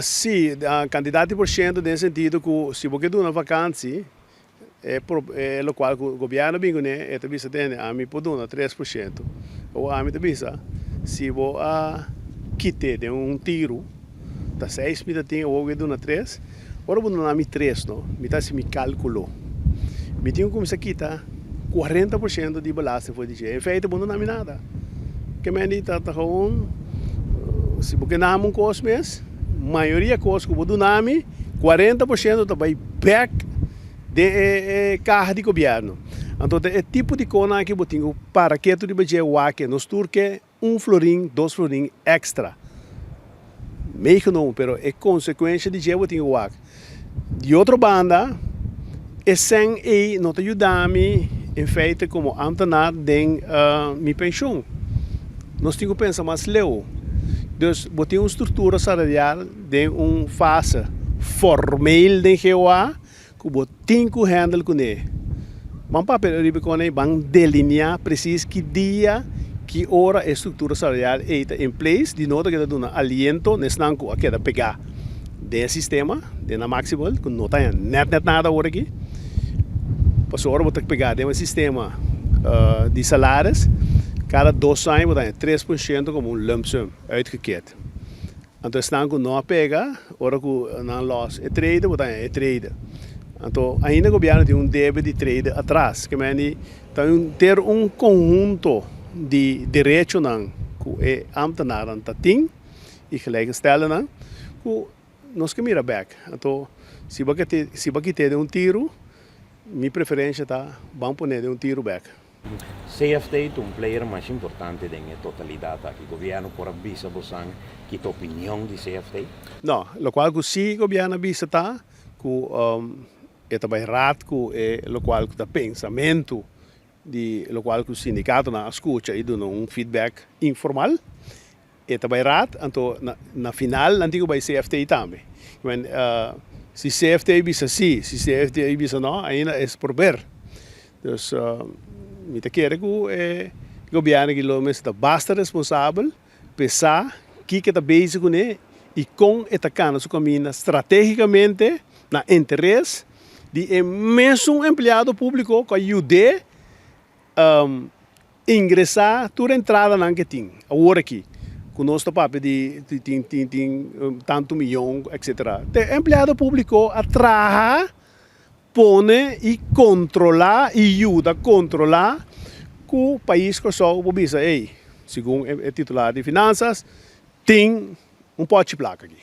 Sí, kantidat di por shento den sentido ku si bo ke duna vakansi, e e lokual ku gobièrnu bin kuné e ta bisa tende ami por duna 3%. Awor ami ta bisa si bo a kit'é den un tiru ta seis mi ta tin awor bo ke duna tres, ora bo duna mi tres no mi ta hasi mi kálkulo mi tin ku kuminsá kita 40% di belasting for di dje. En feite bo no duna mi nada. Ke men di ta gewoon si bo ke nami un kos mes, mayoria kos ku bo duna mi, 40% ta bai bek den e kaha di gobièrnu. Anto ta e tipo di konan aki bo tin ku para ketu riba dje wak nos tur ke un florin, dos florin èkstra meegenomen, pero e konsekuensha di dje bo tin ku wak. Di otro banda, e sèn ei no ta yuda mi en feite komo ámtenar den mi penshun. Nos tin ku pensa mas leu. Dus bo tin un struktura salarial den un fase formeel den GOA ku bo tin ku handle kuné. Ban papia riba kon ei, ban delineá presis ki dia, ki ora e struktura salarial ei ta in place, di no ta keda duna aliento na esnan ku a keda pegá den e sistema, den nan maximal, ku no ta haña nèt nèt nada awor aki. Pasobra ora bo ta pegá den e sistema di salaris, kada dos aña bo ta haña 3% komo un lump sum uitgekeerd. Anto esnan ku no a pega, ora ku nan lòs e trede, bo ta haña e trede. Anto ainda gobièrnu tin un debe di trede atras. Ke meni ta ter un konhunto di derechonan ku e ámtenarnan ta tin i gelijkgesteldenan ku nos ke mira bèk. Anto si bo ke si bo kit'é den un tiru, mi preferensha ta ban pon'é den un tiru bèk. CFT ta un player masha importante den e totalidat aki. Gobièrnu por a bisa bosan ki ta opinion di CFT? No, lokual ku si gobièrnu a bisa ta ku e ta bai raad ku e lokual ku ta pensamentu di lokual ku sindikatonan a skucha i duna un feedback informal. E ta bai raad, anto na final nan tin ku bai CFT tambe. Si CFT bisa si, si CFT bisa no, ainda es por ber. Dus mi ta kere ku e gobièrnu aki lo mester ta basta responsabel pa e sa kiko e ta bezig kuné i kon e ta kana su kaminda stratégikamente na interes di e mesun empleado públiko ku a yud'é Ingresá tur entradanan ke tin awor aki, ku nos ta papia di tin tin tin tantu miyon etcetera. Te empleado públiko a traha, pone i kontrolá i yuda kontrolá ku pais Kòrsou por bisa, ey, segun e titular di finansas, tin un pòchi plaka aki.